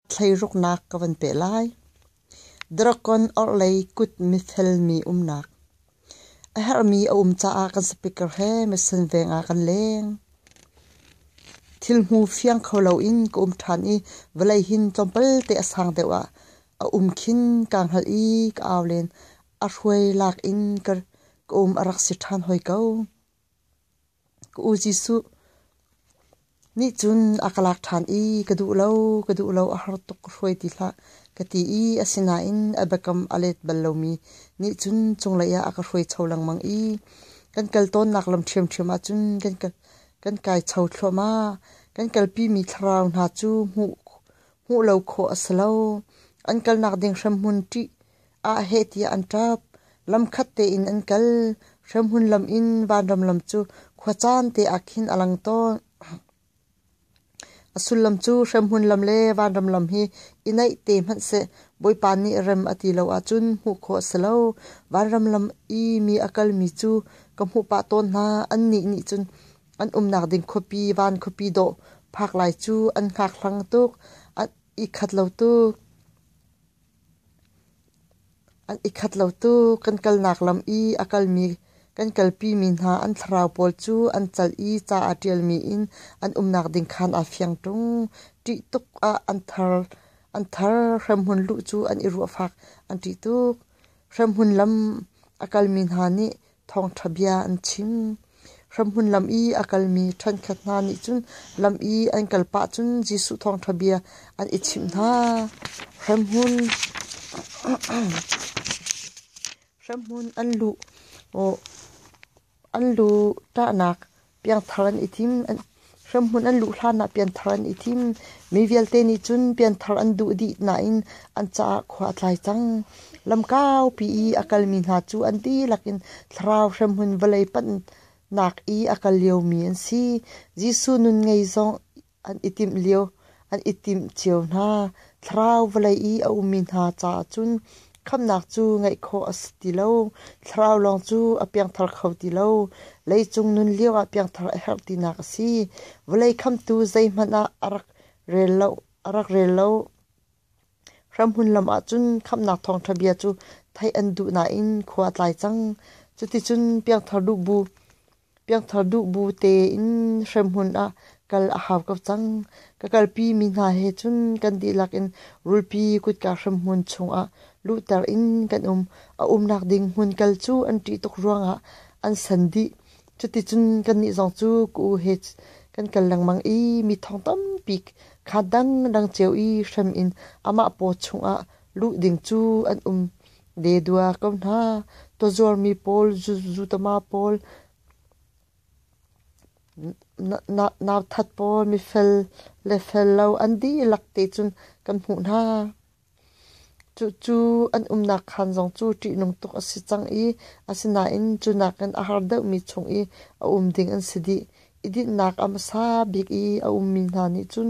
Thleiruknak ka van peh lai. Drakon orhlei kut mifel mi umnak. A herhmi a um caah kan speaker he mesen veng ah kan leng. Thil hmu fiang kho loin ka um ṭhan i vawlei hin tlawmpal te a sang deuh ah a um khin kaa hngalh i ka au len. A hruai lak in ka um a rak si ṭhan hoi ko. Ka u Jesuh nih cun a ka lak ṭhan i ka duh lo, ka duh lo, a har tuk, ka hruai ti hlah, ka ti i asinain a biakam a let bal lomi nih cun cunglei ah a ka hruai cho lengmang i kan kal tawnnak lam ṭhiamṭhiam ah cun kan kal, kan kai cho thluahmah. Kan kalpimi thlarau hna cu hmuh, hmuh lo khawh a si lo. An kalnak ding hremhmun ṭih ah heh tiah an ṭap. Lamkhat tein an kal. Hremhmun lam in vanram lam cu khuacaan te ah khin a lang tawn. A sullam cu hremhmun lam le vanram lam hi i naih te hmanhseh Bawipa nih rem a ti lo ahcun hmuh khawh a si lo. Vanram lam i mi a kalmi cu ka hmuh pah tawn hna. Annih nih cun an umnak ding khuapi, van khuapi dawh phak lai cu an hngak tuk, an i khat lo tuk. An i khat lo tuk. Kan kalnak lam i a kalmi kan kalpimi hna an thlarau pawl cu an cal i ca aa ṭialmi in an umnak ding khaan aa fiang ṭung. Ṭih tuk ah an thar an thar. Hremhmun luh cu an i ruahfak an ṭih tuk. Hremhmun lam a kalmi hna nih thawngṭha bia an chim. Hremhmun lam i a kalmi ṭhenkhat hna nih cun lam i an kal pah cun Jesuh thawngṭha bia an i chimh hna. Hremhmun hremhmun an luh an luh ṭahnak piangthar an i thim. Hremhmun an luh hlanah pianthar an i thim. Mi vialte nih cun pianthar an duh dih nain an caah khua a tlai cang. Lam kaupi i a kalmi hna cu an dihlak in thlarau hremhmun vawlei panhnak i a kal liomi an si. Jesuh nun ngei zong an i timh lio an i timh cio hna. Thlarau vawlei i a ummi hna caah cun khamhnak cu ngeih khawh a si ti lo. Thlarau lawng cu a piangthar kho ti lo. Leicung nun lioah piangthar a herh tinak a si. Vawlei khamtu zeihmanh ah a rak rel lo. A rak rel lo. Hramhmun lam ah cun khamhnak thawngṭha bia cu theih an duh nain khua a tlai cang. Cuticun piangthar duh bu Piangthar duh bu tein hremhmun ah kal a hau ko cang. Ka kalpi mi hna he cun kan dihlak in rulpi kutka hremhmun chungah luhter in kan um. A umnak ding hmun kal cu an ṭih tuk ruangah an san dih. Cuticun kannih zong cu ka u he kan kal lengmang i mi thong tampi kha dangdang cio i hrem in amah paw chungah luh ding cu an um Ledua ko hna, tawzuarmi pawl, zutama pawl, nauthat pawl, mifel le fel lo an dihlak te cun kan hmuh hna. Cucu an umnak khaan zong cu ṭihnung tuk a si cang i asinain cu nakin a har deuhmi chung i a um ding an si dih. I dinhnak a hmasa bik i a ummi hna nih cun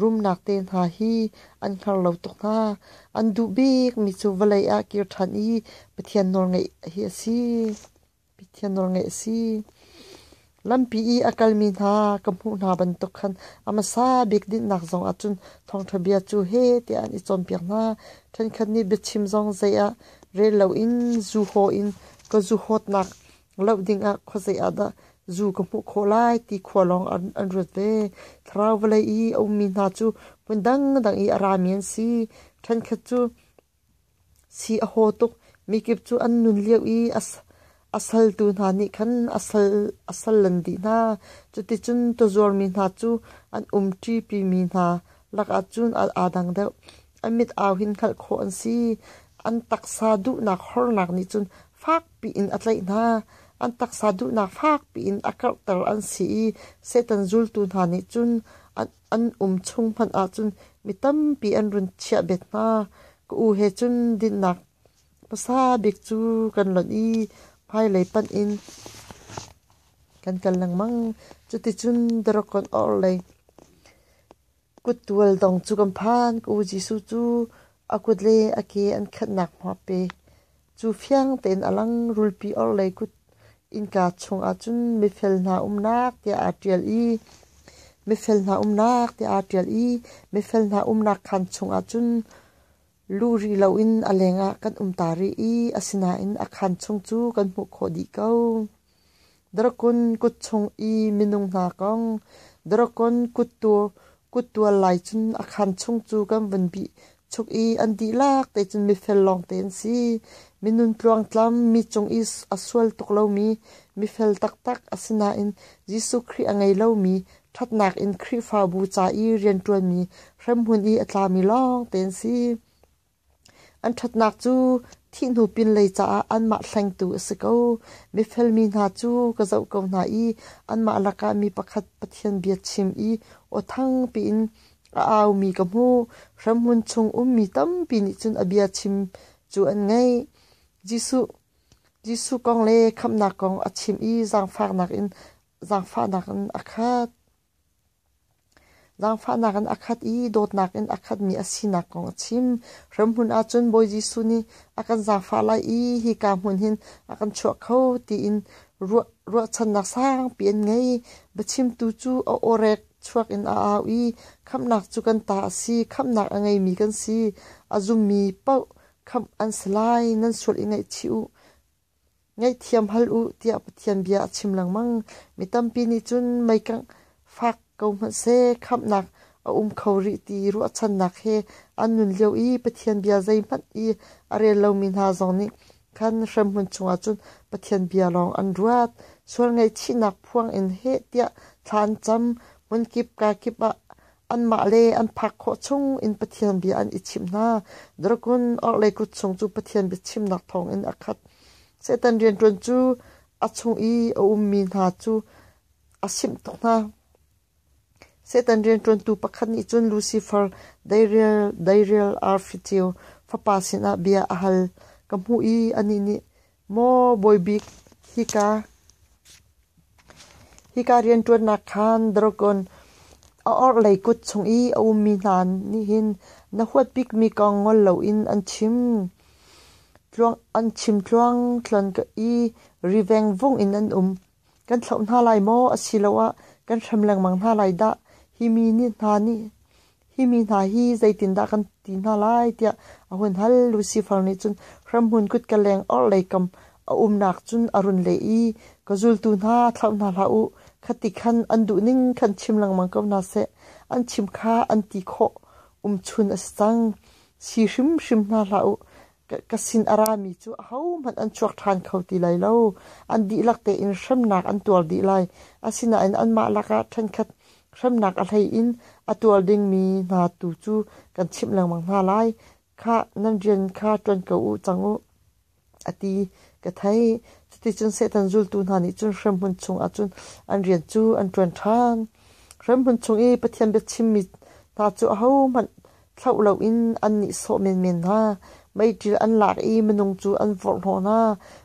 Rumnak te hna hi an hngar lo tuk hna. An duh bikmi cu vawlei ah kir ṭhan i Pathian nawlngaih hi a si. Pathian nawlngaih a si. Lampi i a kalmi hna ka hmuh hna bantuk khan a hmasa bik dinhnak zong ah cun thawngṭha bia cu heh tiah an i cawnpiak hna. Ṭhenkhat nih biachim zong zei ah rel loin zu haw in ka zu hawtnak loh dingah khuazei ah dah zu ka hmuh khawh lai ti khua lawng an ruat ve. Thlarau vawlei i a ummi hna cu hmun dangdang i a rami an si. Ṭhenkhat cu si a haw tuk. Mikip cu an nun lio i a saltu hna nih khan a sal a sallan dih hna. Cuticun tawzuarmi hna cu an umṭipimi hna lakah cun aa dang deuh. An mit au hin hngalh khawh an si. An taksa duhnak hornak nih cun fakpi in a tlaih hna. An taksa duhnak fakpi in a karhter an si i Satan zultu hna nih cun an um chung hmanh ah cun mi tampi an run chiah bet hna. Ka u he cun dinnak hmasa bik cu kan lonh i hmailei panh in kan kal lengmang. Cuticun Drakon orhlei Kuttual dong cu kan phan. Ka u Jesuh cu a kut le a ke an khenhnak hmape cu fiang tein a lang. Rulpi orhlei kut innka chungah cun mifel hna umnak tiah aa ṭial i mifel hna umnak tiah aa ṭial i mifel hna umnak khaan chungah cun luh rih loin a lengah kan um ta rih i asinain a khaan chung cu kan hmuh khawh dih ko. Drakon kut chung i minung hna kong, drakon kuttual lai cun a khaan chung cu kan vun bih chuk i an dihlak te cun mifel lawngte an si. Minun tluangtlam, mi cung i a sual tuk lomi, mifel taktak asinain Jesuh Khrih a ngei lomi, ṭhatnak in Khrihfabu ca i rianṭuanmi hremhmun i a tlami lawngte an si. An ṭhatnak cu thih hnu pinlei caah anmah hlengtu a si ko. Mifel mi hna cu ka zoh ko hna i anmah lakah mi pakhat Pathian bia chim i aw thang piin a aumi ka hmuh. Hremhmun chung ummi tampi nih cun a bia chim cu an ngaih. Jesuh kong le khamhnak kong a chim i zaangfahnak in a khat. Zaangfahnak in a khat i dawtnak in a khatmi a sinak kong a chim. Hremhmun ahcun Bawi Jesuh nih a kan zaangfah lai i hika hmun hin a kan chuah kho tiin ruahchannak sangpi an ngei. Biachimtu cu a awrek chuak in a au i khamhnak cu kan ta a si, khamhnak a ngeimi kan si. A zummi paoh khamh an si lai, nan sual i ngaihchih u. Ngaihthiam hal u tiah Pathian bia a chim lengmang. Mi tampi nih cun meikangh fak ko hmanhseh khamhnak a um kho rih ti ruahchannak he an nun lio i Pathian bia zeihmanh i a rel lomi hna zong nih khan hremhmun chungah cun Pathian bia lawng an ruat. Sual ngaihchihnak phuang in heh tiah thla an cam. Hmunkip kakip ah anmah le an phak khawh chung in Pathian bia an i chimh hna. Drakon orhlei kut chung cu Pathian biachimnak thawngin a khat. Satan rianṭuan cu a chung i a ummi hna cu a simh tuk hna. Satan rianṭuantu pakhat nih cun Lucifer deirial arfi fapa sinah bia a hal ka hmuh i anih nih, Maw Bawibik, hika rianṭuannak khan dragon a orhlei kut chung i a ummi hna nih hin na huat bikmi kong ngol loin an chim. An chim tluangtluan i riveng vung in an um. Kan thlauh hna lai maw asiloah kan hrem lengmang hna lai dah? Hi mi hna nih Hi mi hna hi zeitindah kan ti hna lai tiah a hun hal. Lucifer nih cun hremhmun kutka leng orhlei kam a umnak cun a run leh i, Ka zultu hna, thlauh hna hlah u. Khati khan an duhning khan chim lengmang ko hna seh. An chim kha an ti khawh umchun a si cang. Si hrimhrim hna hlah u. Ka sin a rami cu ahohmanh an chuak ṭhan kho ti lai lo. An dihlak tein hremnak an tuar dih lai. Asinain anmah lakah ṭhenkhat hremnak a hlei in a tuar dingmi hna tu cu kan chimh lengmang hna lai. Khah, nan rian kha ṭuan ko u cang u, a ti. Ka theih. Cuticun Satan zultu hna nih cun hremhmun chungah cun an rian cu an ṭuan ṭhan. Hremhmun chung i Pathian biachimmi hna cu ahohmanh Thlauh loin an nihsawh menmen hna. Meiṭil an lak i minung cu an vorhhnawh hna.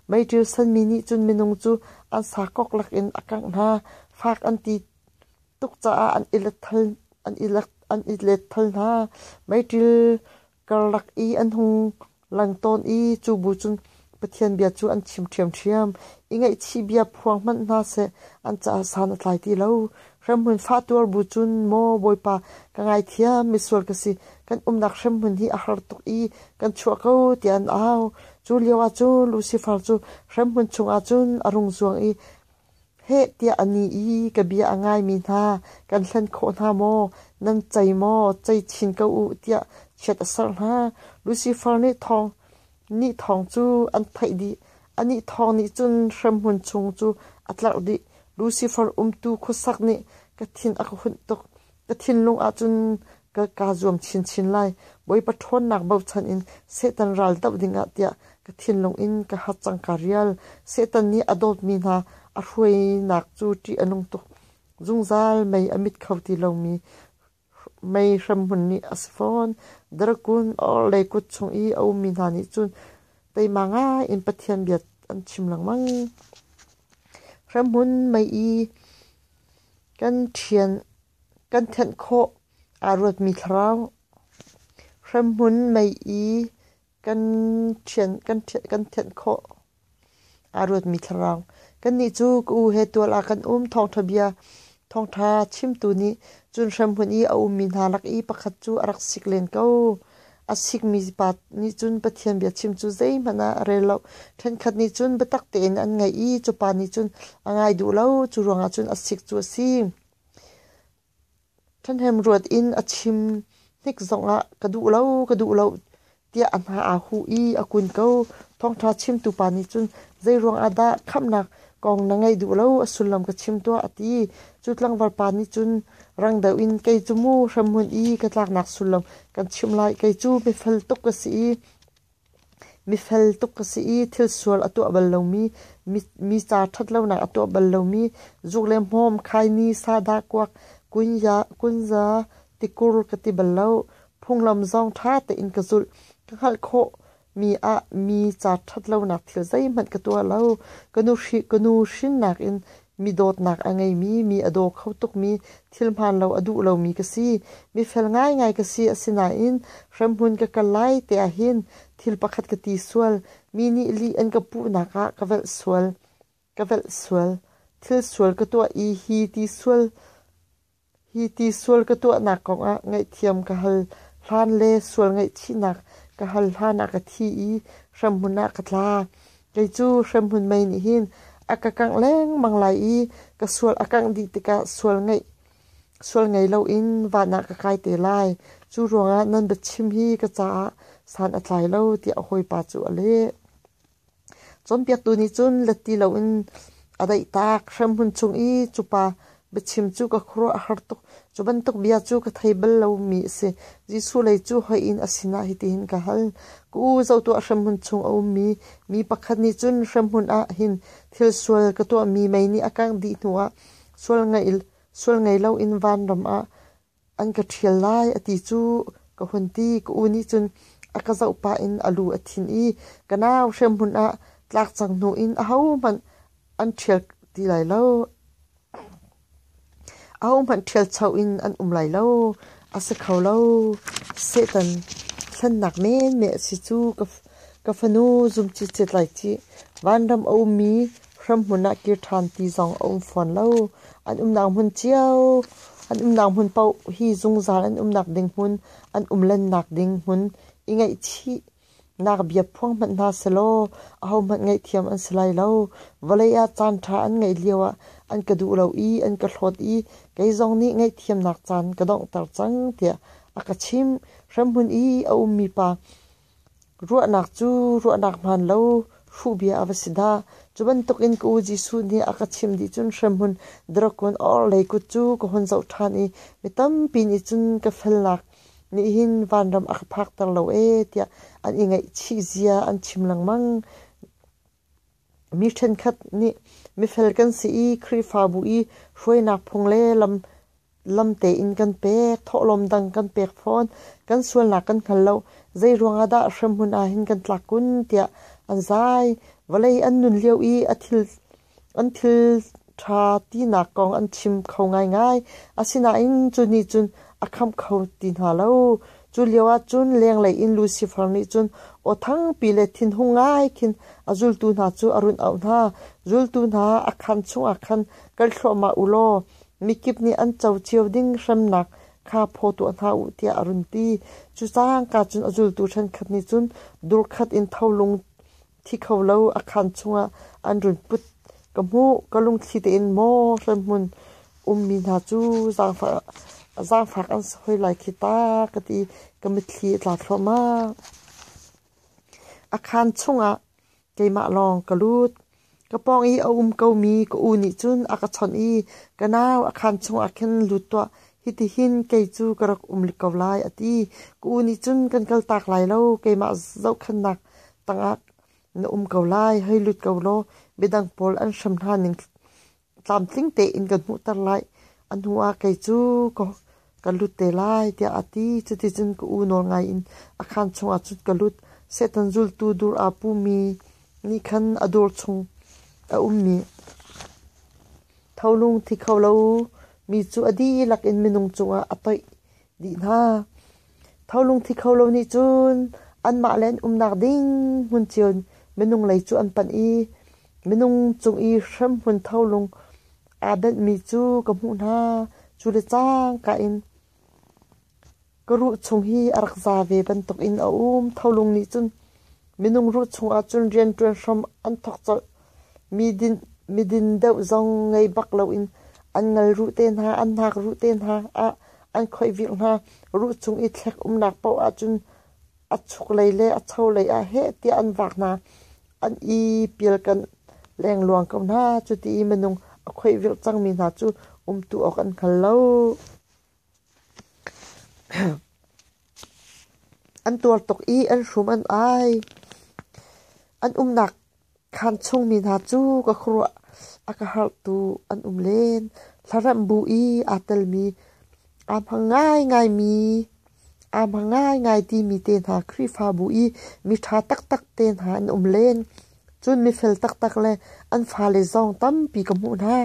Meiṭil sanmi nih cun minung cu an sa koklak in a kangh hna. Fak an ti tuk caah an i letthal hna. Meiṭil karlak i an hung lang tawn i cu bu cun Pathian bia cu an chim ṭhiamṭhiam. I ngaihchih bia phuang hmanh hna seh an caah san a tlai ti lo. Hremhmun fahtuar bu cun, Maw Bawipa, ka ngaithiam, misual ka si, kan umnak hremhmun hi a har tuk i kan chuah ko, tiah an au. Cu lioah cun Lucifer cu hremhmun chungah cun a rung zuang i Heh tiah a ni i ka bia a ngaimi hna kan hlen khawh hna maw? Nan cei maw? Cei chin ko u tiah chiat a serh hna. Lucifer nih thawng cu an theih dih. Anih thawng nih cun hremhmun chung cu a tlerh dih. Lucifer umtu khuasak nih ka thin a ka hunh tuk. Ka thinlung ah cun kaa zuam chinchin lai. Bawipa ṭhawnnak bochan in Satan ral doh dingah tiah ka thinlung in ka hacang kaa rial. Satan nih a dawtmi hna a hruainak cu ṭih a nung tuk. Zungzal mei a mit kho ti lomi mei hremhmun nih a si fawn. Drakun orhlei kut chung i a ummi hna nih cun teima ngai in Pathian bia an chim lengmang. Hremhmun mei i Kan thenh khawh aa ruatmi thlarau hremhmun mei i kan thenh khawh aa ruatmi thlarau. Kannih cu ka u he tual ah kan um. Thawngṭha bia. Thawngṭha chimtu nih cun hremhmun i a ummi hna lak i pakhat cu a rak sik len ko. A sikmi pa nih cun Pathian bia chim cu zeihmanh ah a rel lo. Ṭhenkhat nih cun biatak tein an ngaih i cu pa nih cun a ngai duh lo. Cu ruangah cun a sik cu a si. Ṭhahnem ruat in a chim hnik zongah ka duh lo, ka duh lo tiah a hna aa huh i a kun ko. Thawngṭha chimtu pa nih cun zeiruang ah dah khamhnak kong na ngaih duh lo, a sullam ka chim tuah a ti. Cu tlangval pa nih cun rang deuh in kei cu mu hremhmun i ka tlaknak sullam kan chimh lai. Kei cu mifel tuk ka si i Mifel tuk ka si i thil sual a tuah bal lomi, mi ca ṭhat lonak a tuah bal lomi, zuk le hmawm, khaini, sadah, kuak, kunza, tikur ka ti bal lo. Phunglam zong ṭha tein ka zulh. Ka hngalh khawh mi ah mi ca ṭhat lonak thil zeihmanh ka tuah lo. Ka nu hrinnak in mi dawtnak a ngeimi, mi a daw kho tukmi, thil hmaan lo a duh lomi ka si. Mifel ngaingai ka si. Asinain hremhmun ka kal lai te ah hin thil pakhat ka ti sual. Mi nih lih an ka puhnak ah ka velh sual. Ka velh sual. Thil sual ka tuah i hi ti sual Hi ti sual ka tuahnak kongah ngaihthiam ka hal hlan le sual ngaihchihnak ka hal hlanah ka thi i hremhmun ah ka tla. Kei cu hremhmun mei nih hin a ka kangh lengmang lai i ka sual a kangh dih tikah sual ngei loin van ah ka kai te lai. Cu ruangah nan biachim hi ka caah san a tlai lo, tiah a hawipa cu a leh. Cawnpiaktu nih cun let ti loin a daihtak. Hremhmun chung i cu pa biachim cu ka khuaruah a har tuk. Cu bantuk bia cu ka thei bal lomi a si. Jesuh lei cu hoih in a sinah hitihin ka hal. Ka u, zohtuah hremhmun chung a ummi mi pakhat nih cun hremhmun ah hin thil sual ka tuahmi mei nih a kangh dih hnuah sual ngei loin vanram ah An ka ṭhial lai a ti cu ka hun ti. Ka u nih cun a ka zoh pah in a lu a thin i ka nau hremhmun ah tlak cang hnu in ahohmanh an ṭhial ti lai lo. Ahohmanh ṭhial cho in an um lai lo. A si kho lo. Satan hlennak menmen a si cu ka fanu zum citcet lai cih. Vanram a ummi Hramhmun ah kir ṭhan ti zong a um fawn lo. An umnak hmun cio, an umnak hmun paoh hi zungzal an umnak ding hmun, an um lennak ding hmun i ngaihchihnak bia phuang hmanh hna selaw ahohmanh ngaihthiam an si lai lo. Vawlei ah caanṭha an ngeih lio ah an ka duh lo i an ka hlawt i kei zong nih ngaihthiamnak caan ka donghter cang tiah a ka chimh. Hremhmun i a ummi pa Ruahnak cu ruahnak hmaan lo hruh bia a va si dah! Cu bantukin ka u Jesuh nih a ka chimh dih cun hremhmun drakon a orhlei kut cu ka hun zoh ṭhan i mi tampi nih cun ka felnak nih hin vanram a ka phakter lo ee tiah an i ngaihchih zia an chim lengmang. Mi ṭhenkhat nih mifel kan si i Khrihfabu i hruainak phung le lam tein kan pek, thawhlawm dang kan pek fawn. Kan sualnak kan hngal lo. Zei ruangah dah hremhmun ah hin kan tlak kun tiah an zai. Vawlei an nun lio i an thil ṭha tinak kong an chim kho ngaingai. Asinain cu nih cun a khamh kho ti hna lo. Cu lioah cun lenglei in Lucifer nih cun aw thangpi le thinhung ngai khin a zultu hna cu a run auh hna. Zultu hna a khaan chungah khan kal thluahmah u law mikip nih an co cio ding hremnak kha phaw tuah hna u tiah a run ti. Cu cangka cun a zultu ṭhenkhat nih cun dur khat in tholung thi kho lo a khaan chungah an run put. Ka hmuh, ka lungthli tein maw hremhmun ummi hna cu zaangfak an si hoi lai khi ta ka ti ka mitthli a tla thluahmah. A khaan chungah keimah lawng ka lut. Ka pawng i a um komi ka u nih cun a ka chawnh i ka nau a khaan chungah khin lut tuah hitihin kei cu ka rak um ko lai a ti. Ka u nih cun kan kaltak lai lo keimah zohkhenhnak tangah na um ko lai hei lut ko law midang pawl an hrem hna ning tlamtling tein kan hmuhter lai. A hnu ah kei cu ka lut te lai tiah a ti. Cuticun ka u nawl ngai in a khaan chungah cun ka lut. Satan zultu dur aa pumi nih khan a dur chung a ummi tholung thi kho lo mi cu a dihlak in minung cungah a toih dih hna. Tholung thi kho lo nih cun anmah le an umnak ding hmun cio minung lei cu an panh i minung cung i hremhmun tholung aa benhmi cu ka hmuh hna. Cu le cangka in ka ruh chung hi a rak za ve bantukin a um. Tholung nih cun minung ruh chungah cun rianṭuan hram an thawk colh. Midin deuh zong ngei bak loin an ngal ruh te hna, an hnak ruh te hna ah an khoih vir hna. Ruh chung i thlek umnak paoh ahcun a chuklei le a cholei ah heh tiah an vak hna. An i pialkanh lengluang ko hna. Cuti i minung a khoih virh cangmi hna cu umtu awk an hngal lo. An tuar tuk i an hrum an ai. An umnak khaan chungmi hna cu ka khuaruah a ka harhtu an um len. Hlaremh bu i aa telmi aa hmang ngaingaimi aa hmang ngaingai timi te hna Khrihfabu i miṭha taktak te hna an um len. Cun mifel taktak le an fale zong tampi ka hmuh hna.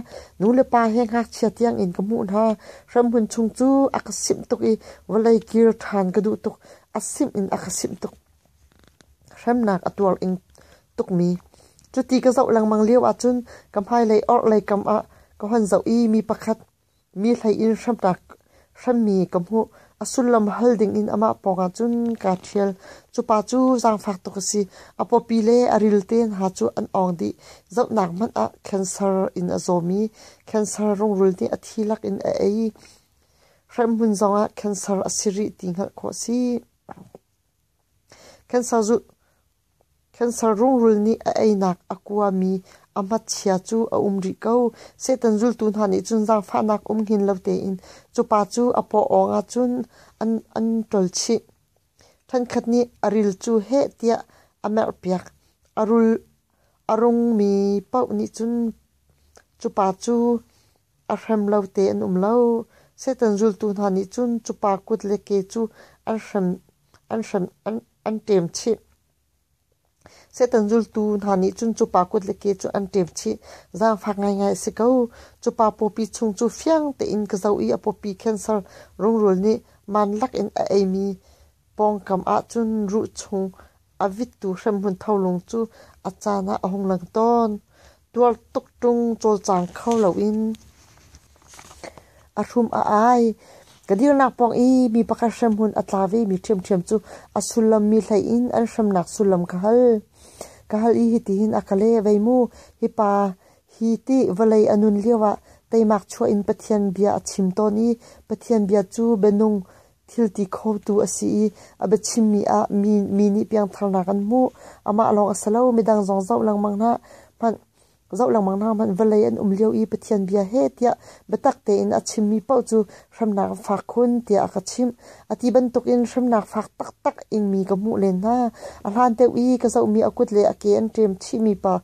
Nulepa he ngakchia tiangin ka hmuh hna. Hremhmun chung cu a ka simh tuk i vawlei kir ṭhan ka duh tuk. A simh in a ka simh tuk. Hremnak a tuar ing tukmi. Cuti ka zoh lengmang lio ahcun ka hmailei orhlei kam ah ka hon zoh i mi pakhat Mi hlei in hramnak hrammi ka hmuh. A sullam hal dingin amah pawngah cun kaa ṭhial. Cu pa cu zaangfak tuk a si. A pawpi le a rilte hna cu an awng dih. Zohnak hmanh ah cancer in a zawmi cancer rungrul nih a thi lakin a ei. Hremhmun zongah cancer a si rih ti hngalh khawh a si. Cancer rungrul nih a einak a kuami a hmatchia cu a um rih ko. Satan zultu hna nih cun zaangfahnak um hngin lo tein cu pa cu a paw awng ah cun an ṭol chih. Ṭhenkhat nih a ril cu heh tiah a merhpiak. A rungmi paoh nih cun cu pa cu a hrem lo te an um lo. Satan zultu hna nih cun cu pa kut le ke cu an ṭem chih. Satan zultu hna nih cun cu pa kut le ke cu an ṭem chih. Zaangfak ngaingai a si ko. Cu pa pawpi chung cu fiang tein ka zoh i a pawpi cancer rungrul nih manlak in a eimi pawngkam ah cun ruh chung a vittu hremhmun tholung cu a caan ah a hung lang tawn. Tuar tuk ṭung cawlcang kho loin a hrum a ai. Ka dirnak pawng i mi pakhat hremhmun a tla vemi ṭhiamṭhiam cu a sullam mi hlei in an hremnak sullam ka hal. Ka hal i hitihin a ka leh, Vei mu, hi pa hi ti vawlei a nun lioah teimak chuah in Pathian bia a chim tawn i Pathian bia cu bianung thil ti khotu a si i a biachimmi ah mi nih piangtharnak an hmuh. Amah lawng a si lo, midang zong zoh lengmang hna hmanh zoh lengmang hna hmanh vawlei an um lio i Pathian bia he tiah biatak tein a chimmi paoh cu hremnak fak khun tiah a ka chimh. A ti bantukin hremnak fak taktak ingmi ka hmuh len hna. A hlan deuh i ka zohmi a kut le a ke an ṭem chihmi pa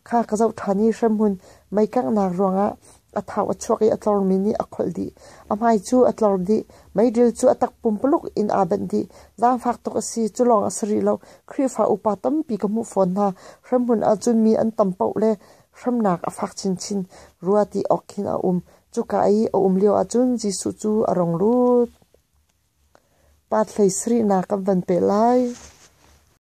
kha ka zoh ṭhan i hremhmun mei kanghnak ruangah a thau a chuak i a tlormi nih a kholh dih. A hmai cu a tlor dih. Meidil cu a tak pumpuluk in aa benh dih. Zaangfak tuk a si. Cu lawng a si rih lo. Khrihfa upa tampi ka hmuh fawn hna. Hremhmun ahcun mi an tam paoh le hremnak a fak chinchin rua ti awk khin a um. Cuka i a um lio ahcun Jesuh cu a rung lut. Pat hlei sarihnak kan van peh lai.